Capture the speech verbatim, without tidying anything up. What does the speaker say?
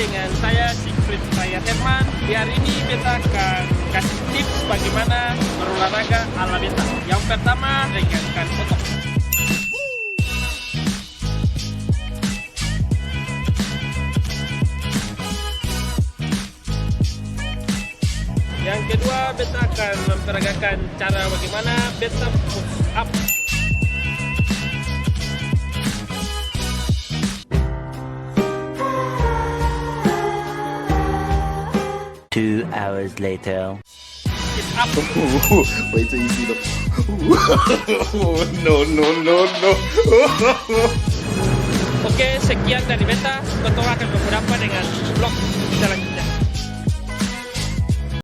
Dengan saya, Siegfried Raya Herman. Di hari ini beta akan kasih tips bagaimana berolahraga ala beta. Yang pertama, ringankan otot. Yang kedua, beta akan memperagakan cara bagaimana beta push up. Two hours later. Sit up. Wait till you see the. No, no, no, no. Oke, sekian dari beta. Katong akan berhadapan dengan vlog kita lagi.